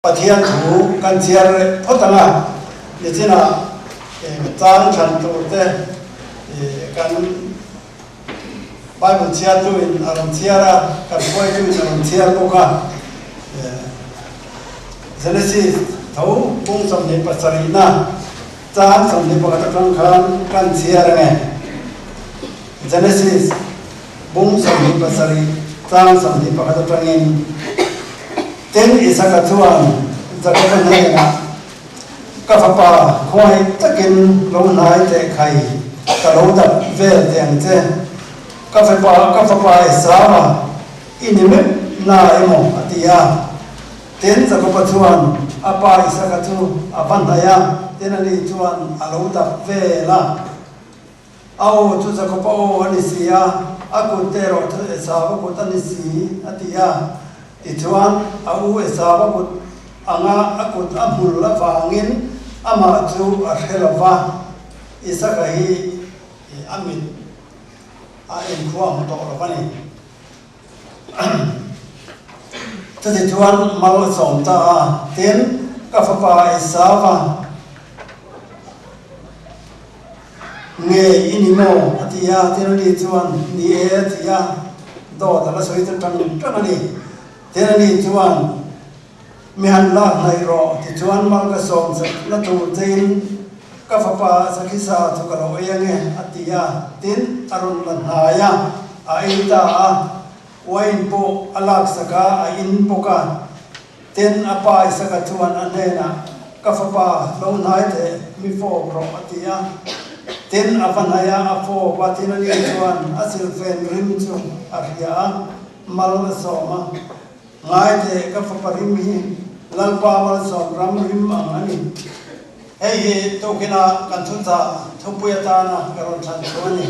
Pathian thu kan chhiar leh phawt ang a, nichinah chang thlan tur te kan Bible chhiartu in a rawn chhiar a, kan hruaitu in a rawn chhiar bawk a. Genesis tho bung 27na chang 21 atang khan kan chhiar ang e. Genesis bung 27 chang 21 atangin Tin, Isaka chuan Jakoba hnenah, Ka fapa, khawngaih takin lo hnai teh khai, ka lo dap vel teh ang che. Ka fapa, ka fapa Esau-a i ni meuh na emaw? a ti a. Tin, Jakoba chuan a pa Isaka chu a va hnaih a, tin ani chuan a lo dap vel a. A aw chu Jakoba aw a ni si a, a kut te erawh chu Esau-a kut a ni si, a ti a. Tichuan, a u Esau-a kut anga a kut a hmul avangin amah chu a hre lo va, Isaka hi a mit a enkhua hmu tawh lo a ni. Chutichuan mal a sawm ta a, tin, Ka fapa Esau-a, Nge i ni maw? a ti a, Tirani chuan, Ni e a ti a, dawt a la sawi ta tang tang a ni. Tirani chuan, Mi han lak hnaih rawh, tichuan mal ka sawm chak na tur chein ka fapa Sakhisa chu ka lo ei ange a ti a, tin a rawn la hnai a, a ei ta a, wine pawh a laksak a, a in bawk a. Tin, a pa Isaka chuan a hnenah, Ka fapa, lo hnai teh, mi fawp rawh, a ti a. Tin, a va hnaih a, a fawp a, tin ani chuan a silfen rim chu a hria a, mal a sawm a. Ngai teh, ka fapa rim hi Lalpa malsawm ram rim ang a ni. Hei hi tukinah kan thuchah thupui atana ka rawn thlan chu a ni.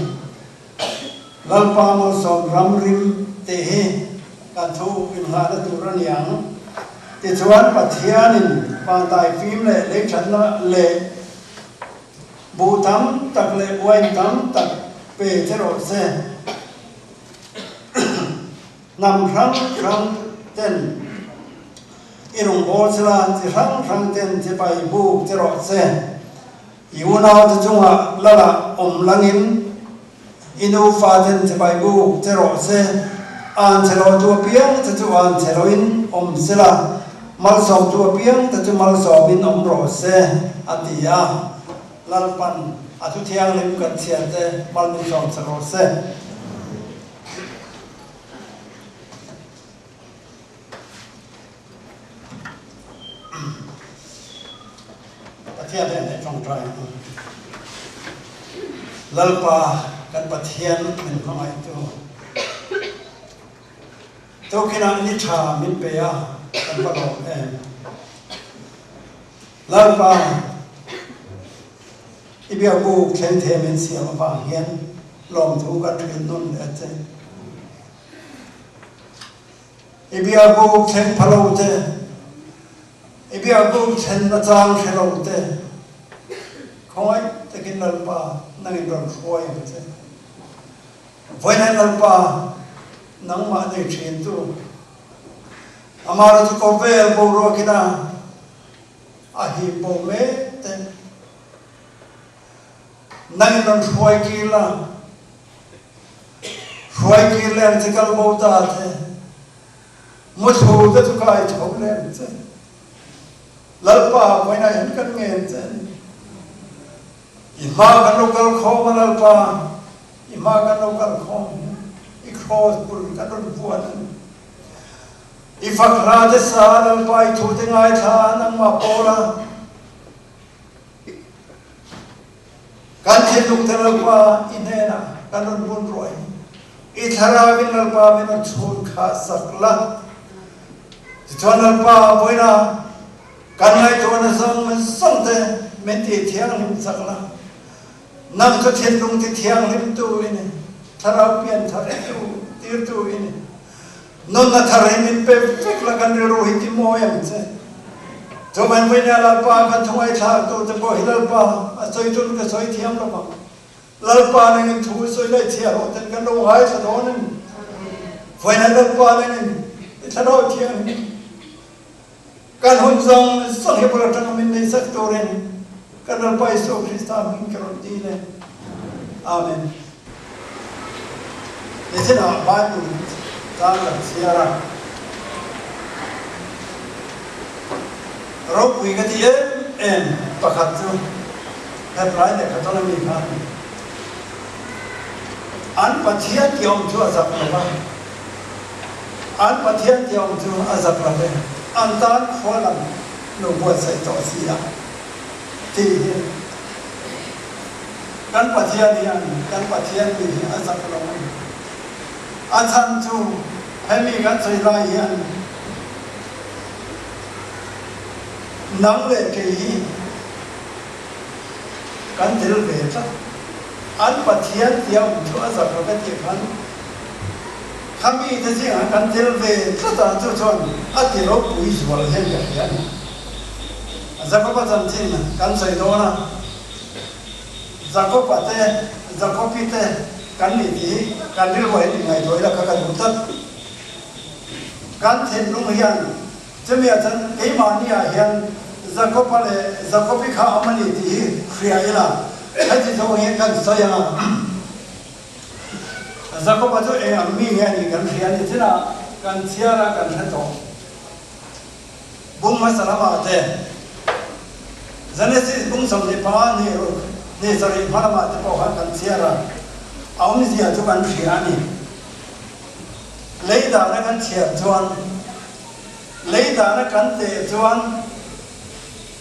Lalpa malsawm ram rim tih hi kan thu inngahna tur a ni ang. Tichuan Pathianin vantai fim leh leithatna leh buh tam tak leh uain tam tak pe che rawh se. Hnam hrang hrang ten i rawngbâwl sela, chi hrang hrang ten chibai buk che rawh se. I unaute chungah lalah awm langin i nufa ten chibai buk che rawh se, an che lotu apiang te chu an che loin awm sela, malsawmtu apiang te chu malsawmin awm rawh se, a ti a. Lalpan a thu thianghlim kan chhiarte mal min sawm sak rawh se. Pathian hian hei tawngtai ang u. Lalpa kan Pathian min hmangaihtu Tukinah ni tha min pe a, kan va lawm em. Lalpa i biakbuk thleng the min siam avang hian lawmthu kan hrilh nawn leh a che. I biakbuk thleng pha lo te, i biakbuk thlen na chang hre lo te, khawngaih takin Lalpa nangin rawn hruai ang che. Vawiin Lalpa nangmah nei thin tu, amah chu khawvel boruakin a a hip bo mek te, nangin rawn hruai kir la, Hruai kir leng che kal bo ta che, muthlu te chu kai tho leng che. Lalpa vawiinah hian kan ngen che a ni. I hma kan lo kal khawm a Lalpa, i hma kan lo kal khawm hian i kraws bul kan rawn vuan a ni. I fak hla te sa Lalpa i thu te ngaithla nangmah pawla. Kan thinlung te Lalpa i hnenah kan rawn bun ruai. I thlarauin Lalpa min rawn chhun kha sak la. Tichuan Lalpa vawiina kan ngaihtuahna zawng zawng te min tih thianghlim sak la. Nang chu thinlung ti thianghlimtu i ni, thlarau pian thar tu tirtu i ni. Nunna thar hi min pe vek la kan rilru hi ti mawi ang che. Chuvan vawinia Lalpa kan thungaithlak tur te pawh hi Lalpa a sawi tun ka sawi thiam lo vang. Lalpa nangin thu sawi leh chhiah rawh ten kan lo ngaithla dawn a ni. Vawinia Lalpa nangin i thlarau thianghlim. Kan hun zawng zawng hi bul atanga min nei sak turin kan Lalpa Isua Krista hming ka rawn dil e. Amen. Nichinah Bible tan kan chhiar a, ropui ka ti em em pakhat chu Hebrai lehkha tawn ami kha a ni. An Pathian tih awm chu a zak lo va. An Pathian tih awm chu a zak lo ve. An tan khua lam lo buatsaih tawh si a tih hi kan Pathian hian kan Pathian tih hi a zak lo a ni. A chhan chu hemi kan sawi lai hian nang leh kei hi Kan tel ve tlat. An Pathian tia awm chu a zak lo ka tih khan khami te zingah kan tel ve tlat a, chu chuan a ti ropui zual hian ka hria a ni. Jakoba chanchin kan sawi dawn a, Jakoba te, Jakobi te kan nih tih hi kan rilru ah hian inngaihtuah ila kha ka duh tlat. Kan thinlung hian Chumi ah chuan keimahni ah hian Jakob-a leh Jakob-i kha a awm a ni tih hi hria ila, heti zawng hian kan sawi ang a. Jakob-a chu eng ang mi nge a nih kan hria a ni chinah kan chhiar a kan hre tawh. Bung hmasa lamah te, Genesis bung 25 ni ruk ni sarih hma lamah te pawh khan kan chhiar a, a awmzia chu kan hria a ni. Lei dana kan chhiar chuan. Lei dana kan teh chuan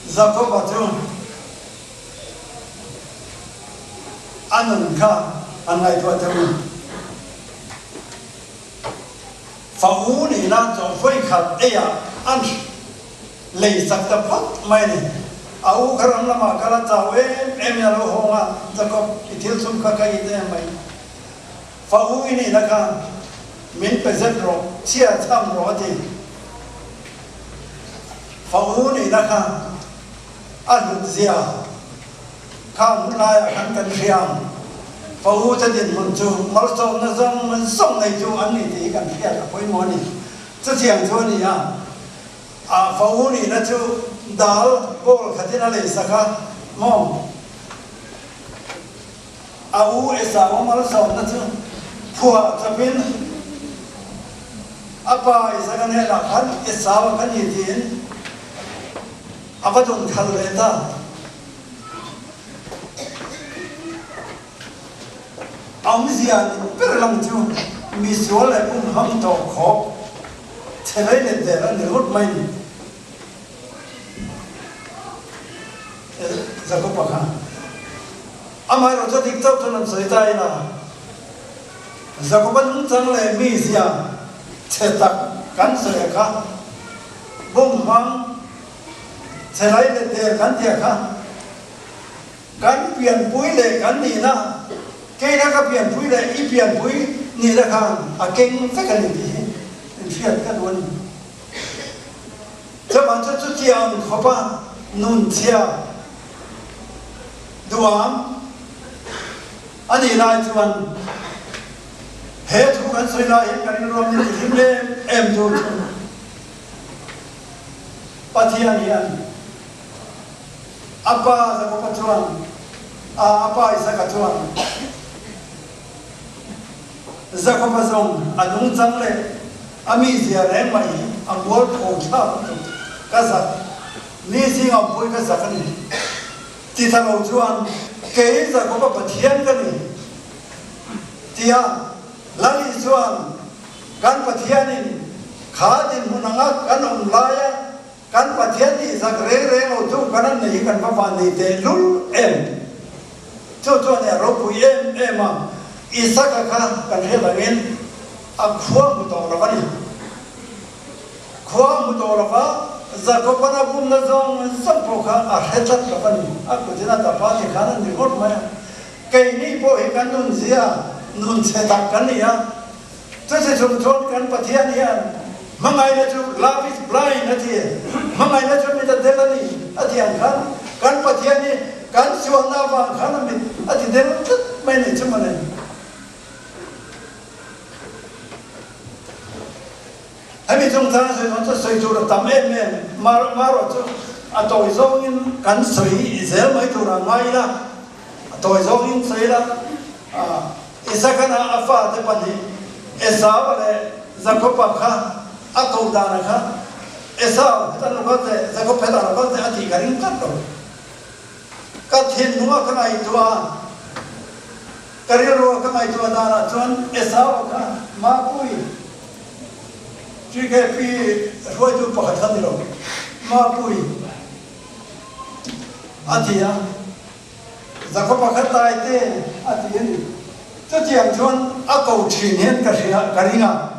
Jakoba chu a nun kha an ngaihtuah deuh a. Fa u nihna chaw vawi khat eiah an lei chak ta phawt mai a ni. A u kha ram lamah kal a chau em em in a lo hawng a, Jakob, i thil chhum kha ka it em mai. Fa u i nihna kha min pe zet rawh, chhia chham rawh a ti. Fa u nihna kha a hlut zia kha hun laiah khan kan hria ang. Fa u te dinhmun chu malsawmna zawng zawng nei chu an ni tih hi kan hriat a pawimawh a ni. Chutiang chu a ni a, a fa u nihna chu dal bowl khatin a leisak a maw? A u Esau malsawmna chu phuah chawpin a pa Isaka hnenah khan Esau a ka ni tiin a va dun khal leh ta. A awmzia ni ber lang chu misual leh pumhmang tawh khawp chhe lei let der a ni ringawt mai ni. Jakob-a kha amaherawh chu dik chauh chuan an sawi ta ila, Jakob-a nungchang leh mizia chhe tak kan sawi a kha, bum hmang chhe lai let der kan tia kha, kan pianpui leh kan nihna, keina ka pianpui leh i pianpui nihna khan a keng vek a ni tih hi inhriat ka duh a ni. Chuvang chu chutiang khawpa nun chhia duam a nih lai chuan he thu kan sawi lai hian kan inruam ni tihlim em em tur chu Pathian hian a pa Jakoba chuan a a pa Isaka chuan Jakoba zawng a nungchang leh a mizia reng mai hi a mualpho thlak lutuk. Ka zak, mi zingah pawhin ka zak a ni. Ti ta lo chuan kei Jakoba Pathian ka ni tia Lali chuan kan Pathianin kha dinhmun anga kan awm laia Kan Pathian nih zak reng reng lo chu kan an nei hi kan va van nei teh lul em? Chu chuan a ropui em em a, Isaka kha kan hriat angin a khua hmu tawh lo a ni. Khua hmu tawh lo va, Jakoban a bumna zawng zawng pawh kha a hre tlat lo a ni. A kutin a tapa ti khan a ni ngawt mai a. Keini pawh hi kan nunzia nun chhe tak kan ni a. Chuti chung chuan kan Pathian hian hmangaihna chu love is blind a ti, hmangaihna chu mit a del a ni a ti ang khan kan Pathian hi kan sualna avang khan a mit a ti del tlat mai ni chu mawle. Hemi. Hemi chungchang sawi dawn chu sawi tur a tam em em, marawh chu a tawi zawngin kan sawi zel mai tur a ngai ila, a tawi zawngin sawi ila, Isakana a fate pahnih Esau leh Jakoba kha a koh dana kha Esau heta lo kal teh, Jakob heta lo kal teh a tih ka ring tlat lo. Ka thinlunga ka ngaihtuah a, ka rilrua ka ngaihtuah danah chuan Esau kha Mapui GKP hruaitu pakhat kha ni lo, Mapui a ti a. Jakoba kha taite a ti a ni. Chutiang chuan a ko thin hian ka hria, ka ring a.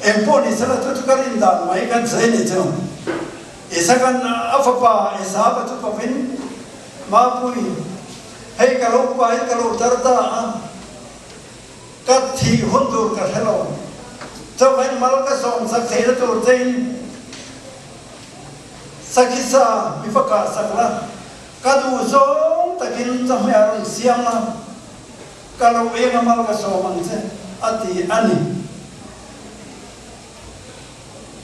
Engpawh ni sela chu chu ka rin dan mai kan sawi a ni chu. Isakan a fapa Esava chu kovin, Mapui, hei ka lo pain ka lo tar ta a, ka thih hun tur ka hre lo. Chauhin mal ka sawm sak theihna tur chein sakhi sa mi va kah sak la, Ka duh zawng takin chawhmeh a rawn siam a, ka lo eng a mal ka sawm ang che, a ti a ni.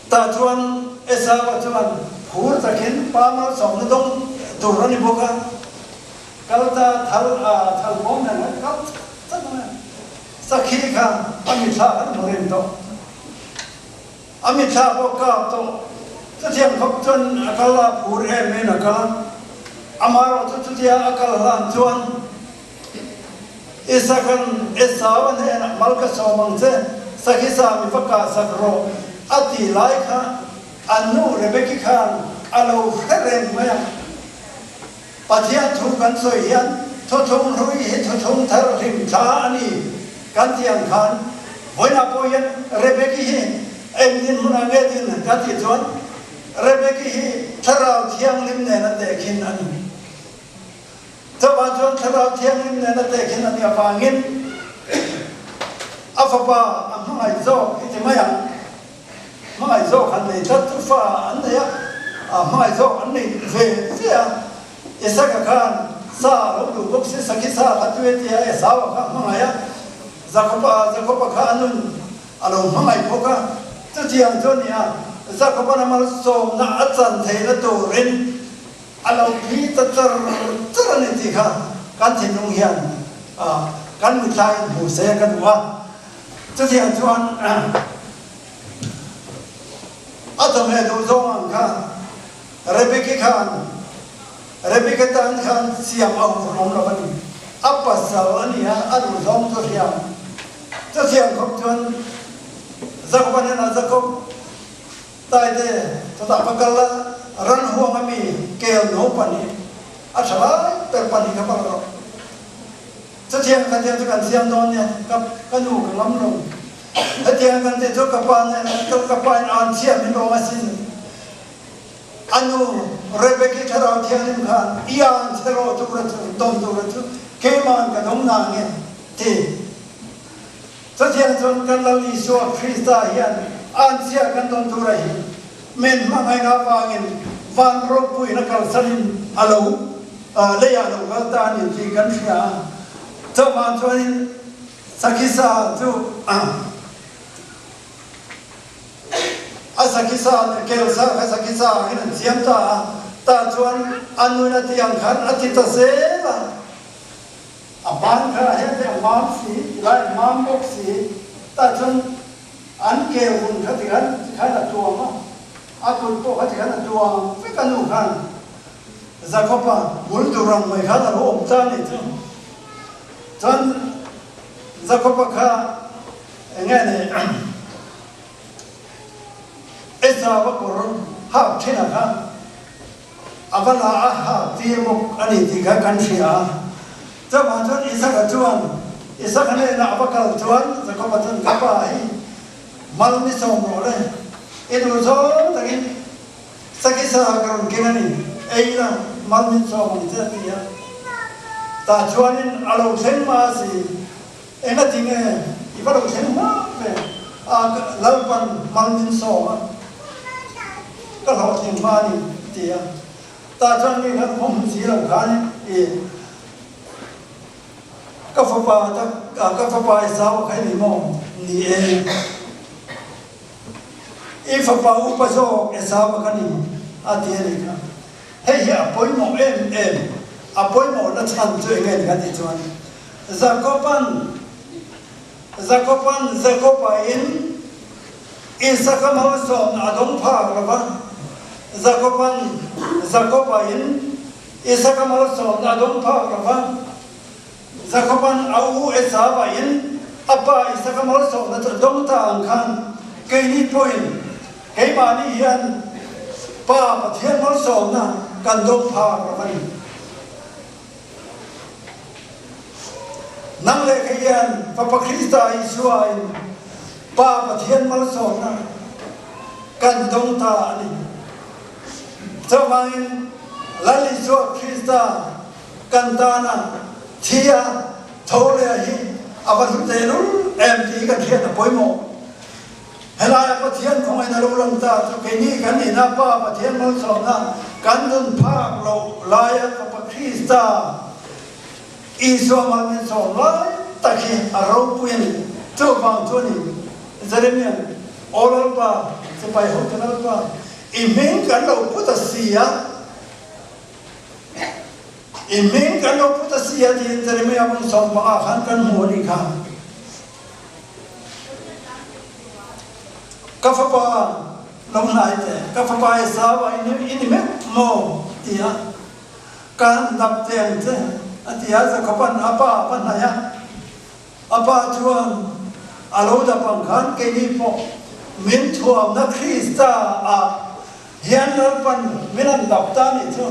Tah chuan Esau-a chuan phur takin pa malsawmna dawng tur a ni bawk a, kal ta thal a thal bawm nen a kal chat chat mai a, sakhi kha a mithla khan hmu reng tawh. A mithla pawh kap tawh. Chutiang khawp chuan a kal a, phur em in a kal a. Amaherawh chu chutia a kal hlan chuan Isakan Esau a hnenah mal ka sawm ang che, sakhi sa mi va kah sak rawh a ti lai kha a nu Rebeki khan a lo hre reng mai a. Pathian thu kan sawi hian thuthlung hlui hi thuthlung thar hlim thla a ni kan tih ang khan vawiinah pawh hian Rebeki hi eng dinhmunah nge din kan tih chuan Rebeki hi Thlarau Thianghlim nena tehkhin a ni. Chuvang chuan Thlarau Thianghlim nena tehkhin a nih avangin a fapa a hmangaih zawk i ti mai ang. Hmangaih zawk han nei tlat chu fa an nei a, hmangaih zawk an nei ve ve a. Isaka khan sa a lo duh bawk si, sakhi sa kha tui a ti a, Esau-a kha a hmangaih a, Jakob-a, Jakob-a kha a nun a lo hmangaih bawk a. Chutiang chu a ni a, Jakob-a'n a malsawmna a chan theihna turin a lo phi ta char char a ni tih kha kan thinlung hian kan mithlaiin hmu se ka duh a. Chutiang chuan a chawhmeh duh zawng ang kha Rebeki khan Rebeka tan khan siam a hun awm lo a ni. A pasal a ni a, a duh zawng chu hria. Chutiang khawp chuan Jakob-a hnenah Jakob, Taite, chutah va kal la, ran huang a mi kel no pahnih, a tha lai ber pahnih kha va la rawh. Chutiang khatiang chu kan siam dawn nia, ka ka nu ka ngam lo. Hetiang kan tih chu ka pa nen ka pa in an thiam in awm asin. A nu Rebeki Thlarau Thianghlim khan i an che rawh tura chu dawn tura chu keima'n ka dawng na nge ti. Chutiang chuan kan Lal Isua Krista hian an chhia kan dawn tura hi min hmangaihna avangin van ropuina kalsanin a lo leiah lo kal ta a ni tih kan hria a. Chuvang chuanin sakhi sa chu a sakhi sa kel sa kha sakhi sa angin an siam ta a, tah chuan a nun a tih ang khan a ti ta zel a. A ban kha a hete a mam si, tilai a mam bawk si, tah chuan an kel hun kha tikhan tikhan a tuam a, a kut pawh kha tikhan a tuam vek a nu khan Jakob-a bul tur ang mai khan a lo awm ta a nih chu. Chuan Jakob-a kha eng nge ni Esau-a kawr hak thin a kha A va la a ha tir bawk a ni tih kha kan hria a. Chuvang chuan Isaka chuan Isaka hnenah a va kal chuan Jakoba chuan ka pa hi mal ni sawm rawh le, i duh zawng takin sakisa ka rawn keng a ni, ei la mal min sawm ang che a ti a. Tah chuanin a lo thleng hma a si, engati nge i va lo thleng hma ve a, Lalpan mal min sawm a. Ka hlawhtling hma a ni ti a, tah chuan mi khan khawm si lo khan i ka fapa tak ka fapa i zau a kha i ni maw? Ni e. I fapa upa zawk Esau-a ka ni, a ti a nih kha. Hei hi a pawimawh em em, a pawimawhna chhan chu eng nge ni kan tih chuan, Jakob-a'n Jakob-a'n Jakob-a in Isaka malsawmna a dawng phak lo va, Jakob-a'n Jakob-a in Isaka malsawmna a dawng phak lo va, Jakob-a'n a u Esau-a in a pa Isaka malsawmna chu a dawng ta ang khan keini pawhin keimahni hian Pa Pathian malsawmna kan dawng phak lo a ni. Nang leh kei hian Fapa Krista Isua in Pa Pathian malsawmna kan dawng ta a ni. Chuvangin Lal Isua Krista kan tana thi a tho leh a hi a va hlu tehlul em tih hi kan hriat a pawimawh. Helaia Pathian khawngaihna lo lang ta chu keini kan nihna Pa Pathian malsawmna kan nun phak loh laia Fapa Krista Isua mal min sawm lai tak hi a ropui a ni. Chuvang chu a ni, Jeremia'n, Aw Lalpa, sipai hotu Lalpa, i hming kan lo pu ta si a, i hming kan lo pu ta si a tiin Jeremia bung 15 khan kan hmu a nih kha. Ka fapa lo hnai teh, ka fapa Esau a i ni meuh maw? ti a ka han dap teh ang che, a ti a. Jakoba'n a pa a va hnaih a, a pa chuan a lo dap ang khan keini pawh min thuamna Krista ah hian Lalpan min han dap ta a nih chu.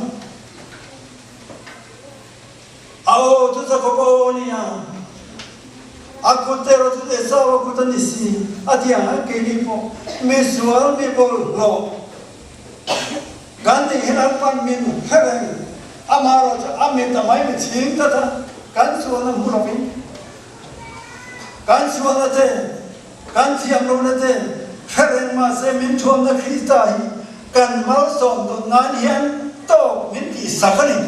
A aw chu Jakob a aw a ni a, a kut erawh chu Esau a kut a ni si a ti ang a, keini pawh mi sual mi bawlhhlawh kan nih hi Lalpan min hre reng, amaherawh chu a mit a mai mi chhing tlat a, kan sualna hmu lovin kan sualna te kan thiam lohna te hre reng mahse min thuamna Krista hi kan malsawm tawn nan hian tawk min tihsak a ni.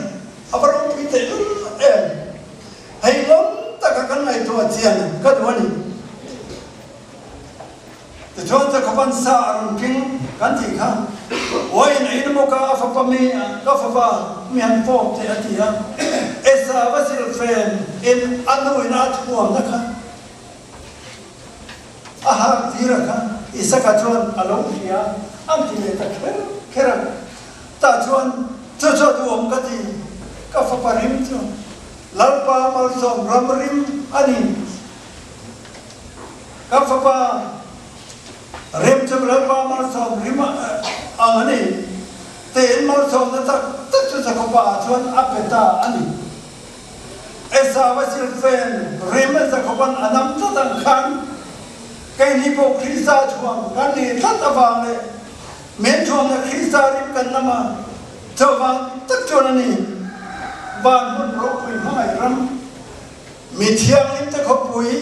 A va ropui tehlul em? Hei ngawm taka kan ngaihtuah chian ka duh a ni. Tichuan Jakoban sa a rawn keng kan tih kha, Uaiin a in bawk a, a fapa mi, ka fapa mi han fawp teh a ti a. Esau a silfen in a nuin a thuamna kha a hak tir a kha Isaka chuan a lo hria an ti leh ta kher kher a. Tah chuan chu chu a duhawm ka ti, ka fapa rim chu Lalpa malsawm ram rim a ni. Ka fapa rim chu Lalpa malsawm rim ang a ni. Tiin malsawmna tak tak chu Jakoba ah chuan a pe ta a ni. Esau a silfen rim a Jakoban a nam tlat ang khan keini pawh Krista thuam kan nih tlat avang leh Men thuamna Krista rim kan lam a, chuvang tak chuan a ni, van hmun ropui hmangaih ram, mi thianghlim te khawpui,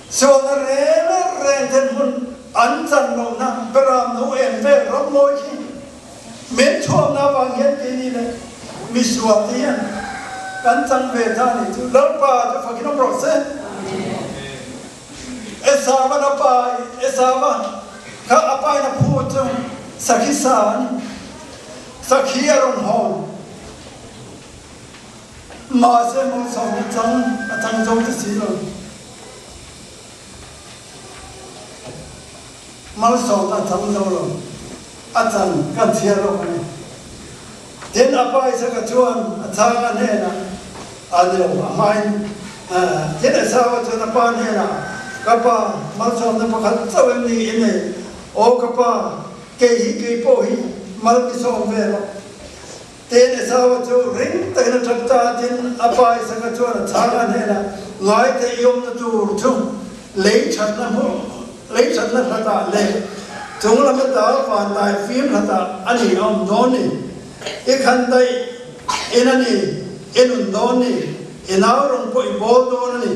sualna reng reng ten hmun an chan lohna beram no em vel ram mawi khi men thuamna avang hian keini leh mi sual te hian kan chang ve ta a nih chu. Lalpa chu fakin awm rawh se. Esauva'n a pa Esauva kha a pain a phu chu sakhi sa a ni. Sakhi a rawn hawn. Mahse malsawmna chang a chang zo ta si lo. Malsawmna a chang zo lo. A chan kan chhiar lawk a ni. Tin, a pa Isaka chuan a chhang a hnenah, A ni lo, a hmain. Tin, Esauva chuan a pa hnenah, Ka pa, malsawmna pakhat chauh em ni i nei? Aw ka pa, kei hi kei pawh hi mal mi sawm ve rawh. Tin, Esauva chu ring takin a tap ta a, tin, a pa Isaka chuan a chhang a hnenah, Ngai teh i awmna tur chu lei thatna hmuh, lei thatna hlatah leh chung lam ata vanlai fim hlatah a ni a awm dawn ni. I khan daih in a ni, i nun dawn ni, i nau rawng pawh i bawl dawn a ni.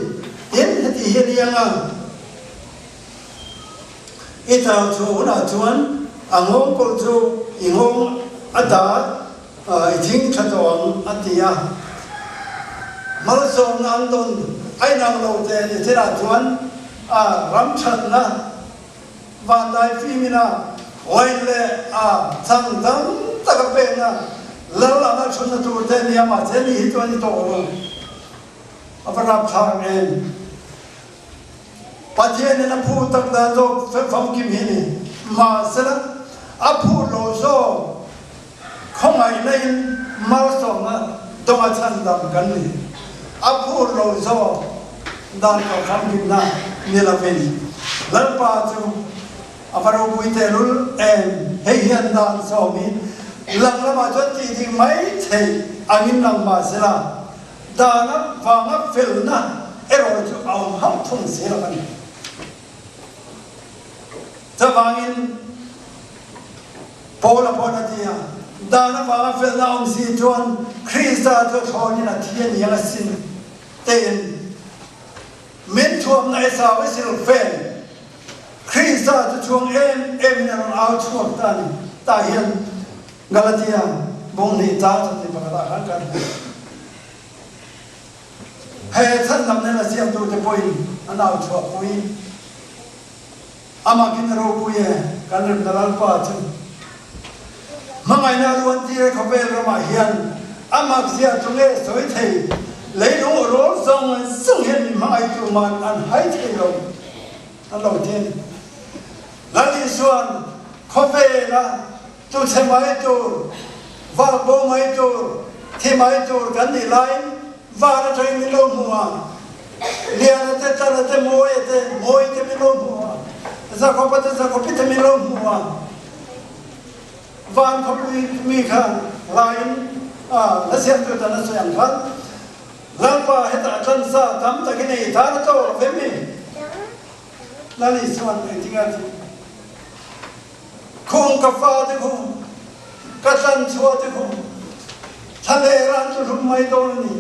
Tin, heti hi a ni ang a, i tau chhuah hunah chuan a nghawng pawh chu i nghawng ata I thing tha tawh ang a ti a. Malsawmna an dawn a inang lo te ni thilah chuan a ram thatna vanlai fimina. Uain leh a chang tam tak a pekna lal anga thutna tur te nia mahse mi hi chu a ni tawh lo. A va rapthlak em! Pathianin a phu tak dan zawk famkim hi ni. Mahsela a phut lo zawk khawngaihna in malsawmna dawnga chhandam kan ni. A phut lo zawk dan tawh famkimna ni lovin Lalpa chu A va ropui tehlul em? Hei hian dan sawm hi lang lamah chuan tih ding mai theih angin lang mah sela, dana vanga felna erawh chu a awm hauh thung si lo a ni. Chuvangin Paula pawh a ti a, Dan avanga felna awm si chuan Krista chu thlawnin a thi a ni ang asin tein Min thuamna Esau i sil vel. Krista chu chhuang em em in a rawn au chhuak ta a ni. Tah hian Galatia bunghnih chang chawhni pakhatah khan kan hmu. He chhandam nena siamtute pawhin an au chhuahpui. Amah khin a ropui e, kan remna Lalpa chu. Hmangaihna a luan tir e khawvel ramah hian a makzia chu nge sawi thei, leilung aw rawl zawng zawng hian min hmangaih tur man an hai thei lo an lo ti a ni. Lal Isua'n khawvela tu chhe mai tur, vak bo mai tur, thi mai tur kan nih laiin van atangin min lo hmu a, Liana te, Tala te, Mawia te, Mawi te min lo hmu a, Zakawpa te, Zakawpi te min lo hmu a. Van khawpui mi kha laiin a la siamtu tan a sawi ang khan, Lalpa hetah tlansa tam takin ei tan a tawk lo ve mi? Lal Isua'n engtin a ti? Khung ka fate khu, ka tlanchhuah te khu, thlalera an tlu hlum mai dawn a ni.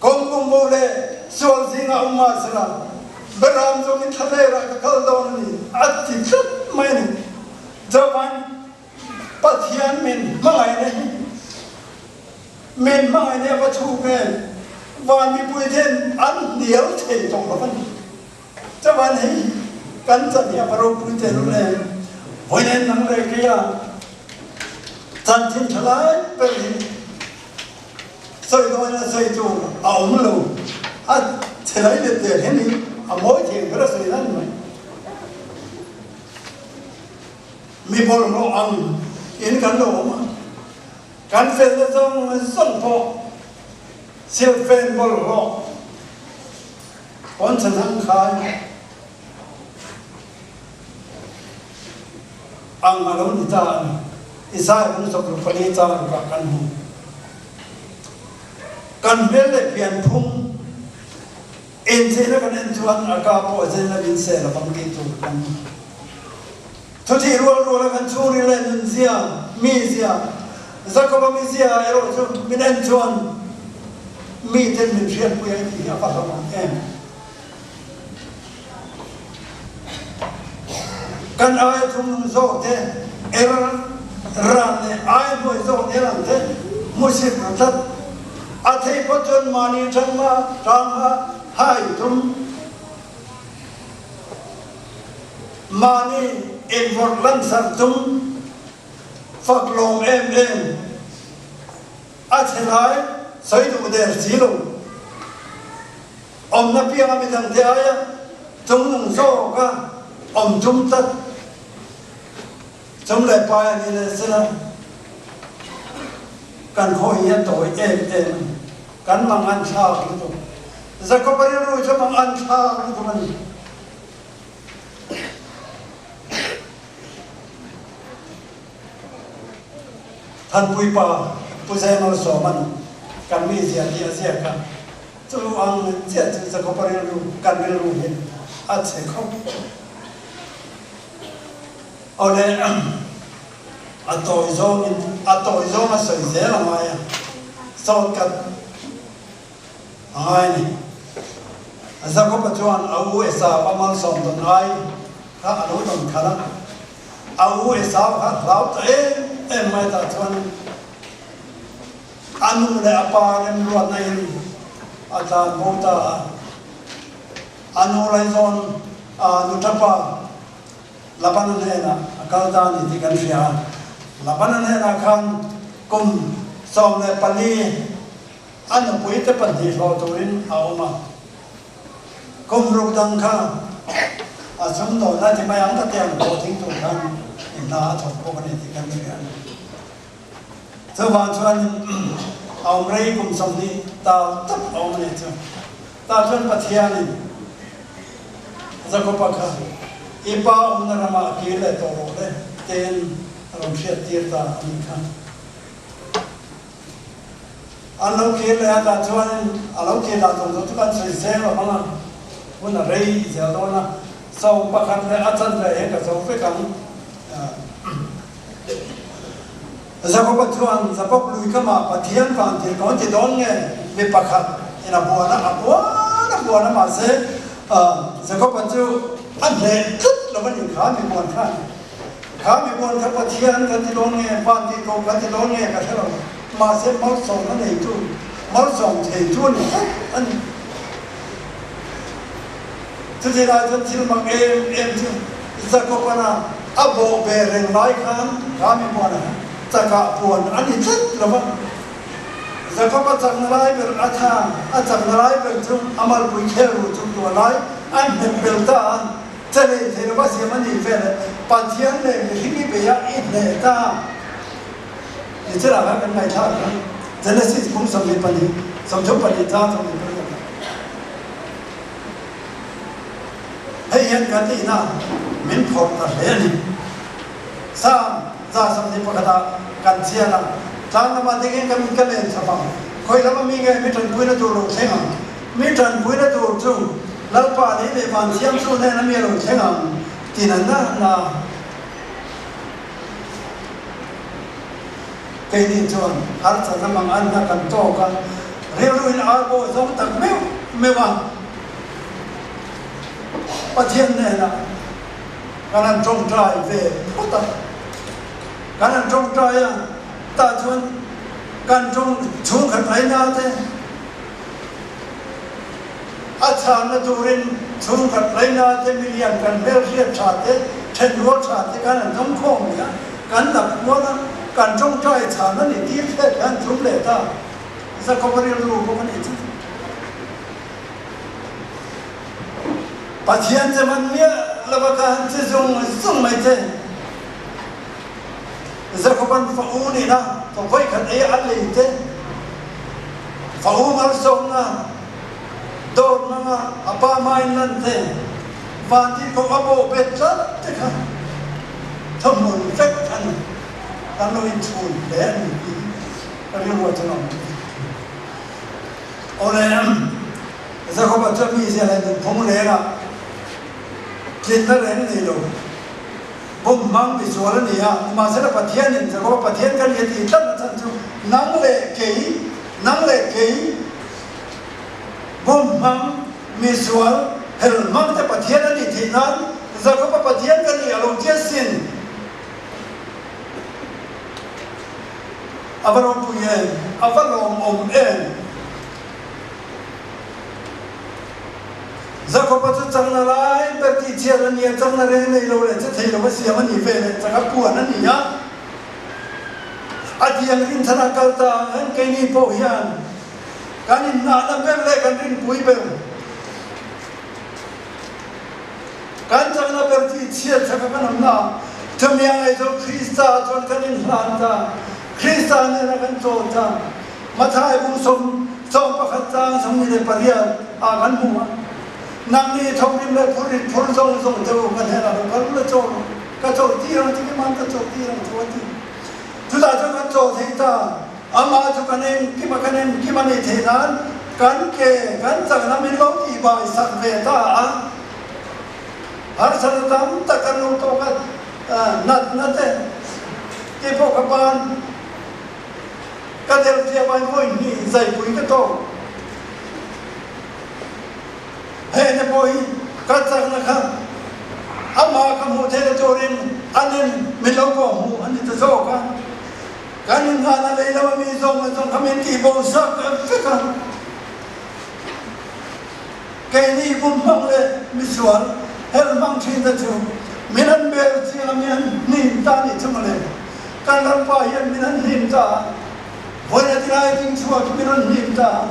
Kawng bungbu leh sual zingah awm mah sela, Beram zawngin thlalerah ka kal dawn a ni, a ti tlat mai a ni. Jovan, Pathian min hmangaihna hi min hmangaihna a va chhuk em? Van mipui ten an hnial thei tawh lo a ni. Chuan hei kan chan hi a va ropui tehlul em? Vawiin nang leh keia chanchin tha lai ber hi sawi dawn a sawi tur a awm lo. A chhe lai let der hian hi a mawi thei ber a sawi nan mai. Mi bawlhhlawh ang in kan lo awm a, kan felna zawng zawng pawh silfen bawlhhlawh Pawnchhan ang khan ang a lo ni ta a ni. Isaiah bung 64 chang rukah kan hmu. Kan hmel leh pianphung entheihna kan en chuan a ka pawh zen lovin sel a bang tih tur kan hmu. Thuthih rual ruala kan chhungril leh nunzia, mizia, Jakoba mizia erawh chu min en chuan miten min hriatpui ang tih hi a va hlauhawm em. Kan aia thungnung zawk te, er ran leh aia hnuai zawk nia lang te hmusit ru tlat. A theih phawt chuan mahni tanghma, tanghma hai tum. Mahni invawrh lansar tum fak lawm em em a chhe lai sawi duh der si lo. Awmna pianga midangte aia chungnung zawka awm tum tlat chung leh pai a ni leh sela kan hawi hi a tawi em em a ni. Kan mang an thlak lutuk. Jakob-a rilru chu mang an thlak lutuk a ni. Thanpui pa Pu Zainal Sawman kan mizia tih a ziak a, chu ang chiah chu Jakob-a rilru, kan rilru hi a chhe khawp. Awle a tawi zawngin a tawi zawng a sawi zel a ngai a, shortcut a ngai a ni. Jakob-a chuan a u Esau a malsawm dawn ai kha a lo dawn khalh a, a u Esau kha hlau ta em em mai tah chuan a nu leh a pa remruatna in a tlan bo ta a, a nu laizawn a nu tapa. Labana hnenah a kal ta a ni tih kan hria a. Labana hnenah khan kum 14 a nupuite pahnih hlawh turin a awm a. Kum ruk dang kha a sumdawn a ti mai ang ka ti ang pawh ding tur khan i hna a thawk bawk a ni tih kan hria a ni. Chuvang chuan a awm rei kum 20 tal tak a awm a ni chu. Tah chuan Pathianin Jakoba kha i pa awmna ramah a kir leh tawh rawh le tiin a rawn hriattir ta a nih kha. An lo kir leh a, tah chuanin a lo kir dah tawh chu kan sawi zel lo hmang a, hun a rei zel dawn a, sawm pakhat leh a chanve hi ka zo vek ang. Jakoba chuan Jakob lui kamah Pathian vang tir ka ti dawn nge? Mi pakhat in a buan a, a buan a buan a mahse Jakoba chu a hneh tlat lo a ni kha mi buan khan. Kha mi buan kha Pathian ka ti dawn nge, van tih ko ka ti dawn nge ka hre lo. Mahse malsawmna neitu, malsawm theitu a ni tlat a ni. Chuti lai chuan thil mak em em chu Jakob-ana a bawh ve reng lai khan kha mi puan a chakah puan a ni tlat lo va. Jakob-a chakna lai ber a tha, a chakna lai ber chu a malpui khel ru chu tua lai a hnek bel ta a, che lei thei lova siam a nih veleh Pathian leh mihring i bei a i hneh ta. Ni chilah khan kan ngaihthlak kha Genesis kum 22, 34 chang 28 ah. Hei hian kan tihna min phawrh ta hle a ni. Psalm 121 ah kan chhiar a, Tlang lamah dingin ka mit ka len chap ang, khawi lama mi nge mi tanpuina tur lo thleng ang? Mi tanpuina tur chu Lalpa lei leh van thiamtu hnena mi a lo thleng ang ti na na na. Keini chuan harsatna manganna kan tawk a, rilruin ar pawh zawng tak meuh meuh a, Pathian hnenah kan han tawngtai ve phawt a. Kan han tawngtai a, tah chuan kan tawng chhungkhat laina te a chhanna turin chhungkhat laina te milian kan hmelhriat tha te, thenrual tha te khan an dawngkhawm leh a, kan dap kual a, kan tawngtai chhan a ni tir thlek hian thum leh ta. Jakob a rilru bawk a nih chu. Pathian che man miah lova ka han che zung zung mai che. Jakoban fa u nihna ka vawikhat ei a lei te, fa u malsawmna dawr hmanga a pa hmain lan te, vanti ko a bawh bet tlat te kha thawhmun vek a ni. Kan lo inchhun hle a ni tih ka rilru ah chuan a awm thin. Awle, Jakoba chuan mi zia leh nunphung rengah tlinna reng nei lo. Bum hmang misual a ni a, nimahsela Pathianin Jakoba Pathian ka ni a tih tlat na chhan chu nang leh kei, nang leh kei bum hmang misual hel hmang te Pathian a nih theih nan Jakoba Pathian ka ni a lo tia sin. A va ropui em, a va lawmawm em. Jakoba chu chakna lai ber tih chhiat a ni a, chakna reng nei lo leh che thei lo a siam a nih ve leh chak a puan a ni a. A tiang rinchhan a kal ta ang hian keini pawh hian kan innahna ber leh kan rinpui ber, kan chakna ber tih chhiat chak a kan awm na. Chumi a ngaihtuah Krista chuan kan inhlan ta, Krista nena kan chawl ta. Mathai bung sawm 11 chang 28 ah kan hmu a, Nangni thawkrim leh phurrit phur zawng zawng te u ka hnenah lo kal ula chawl rawh, ka chawl tir ang che keimah ka chawl tir ang che u a ti. Chutah chuan kan chawl thei ta, amah chu kan engkim a kan engkim a nei thei nan kan ke kan chakna min lo tihbai sak ve ta a, harsatna tam tak kan lo tawk a, natna te te pawh ka ban. Ka del thiam ai vawi hnih zaipui ka tawk. Hehne pawh hi ka chakna kha amah ka hmuh theihna turin anin min lo kawh hmuh a ni ta zawk a. Kan inngahna lei lama mi zawng zawng kha min tihbo zak vek a. Keini bum hmang leh misual hel hmang thin te chu. Min han bel chiang a, min han hnim ta nih chu mawle. Kan Lalpa hian min han hnim ta a, vawiin a tilai ding chhuak hi min rawn hnim ta a.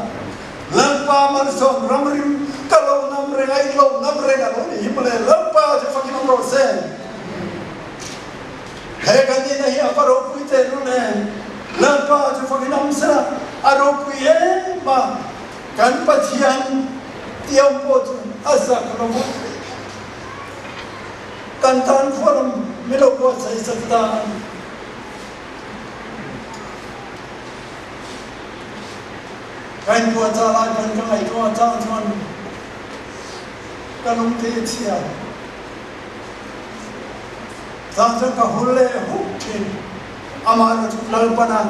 Lalpa malsawm ramrim ka lo nam reng a, i lo nam reng a lo nih hi mawle. Lalpa chu fakin awm rawh se. He kan nihna hi a va ropui tehlul em! Lalpa chu fakin awm sela, a ropui em a, kan Pathian tiang pawh chu a zak lo va. Kan tan khualam mi lo buatsaih sak ta a ni. Ka inbuatchah lai pawn ka ngaihtuah chang chuan ka lungte i chhia. Chang chuan ka hul leh huk thin. Amah erawh chu Lalpana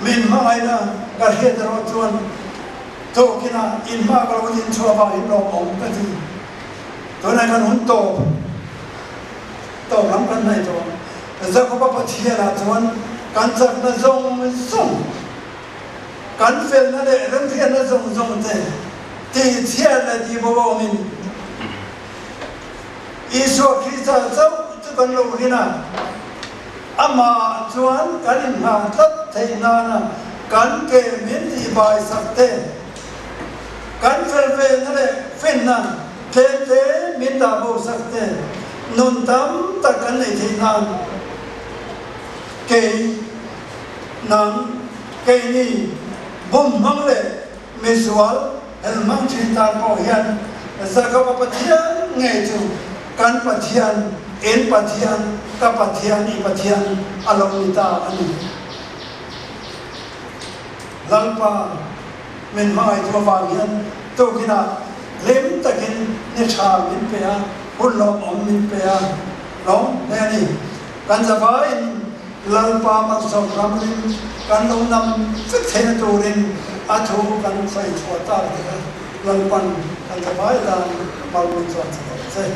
min hmangaihna ka hriat erawh chuan tawkina inhma ka lo din chhuah vangin lawmawm ka ti. Tunah kan hun tawp tawp lam kan hnaih tawh. Jakoba Pathianah chuan kan chakna zawng zawng, kan felna leh remhriatna zawng zawng te tihchhiat leh tihbo awmin Isua Krista chauh chu kan lo rin a, amah chuan kan inhngah tlat theih nana kan ke min tihbai sak te, kan fel vena leh finna tlem te min dah bo sak te, nun tam tak kan neih theih nan kei, nang, keini bum hmang leh Misual helhmang thin tan pawh hian Jakoba Pathian ngei chu kan Pathian, in Pathian, ka Pathian, i Pathian a lo ni ta a ni. Lalpa min hmangaihtu avang hian tukinah hlim takin ni tha min pe a, hun lawmawm min pe a, lawm hle a ni. Kan zavaiin Lalpa malsawm ramrim kan lo nam vek theihna turin a thu kan sawi chhuah tak te kha Lalpan kan zavai tan mal min chuan chho che.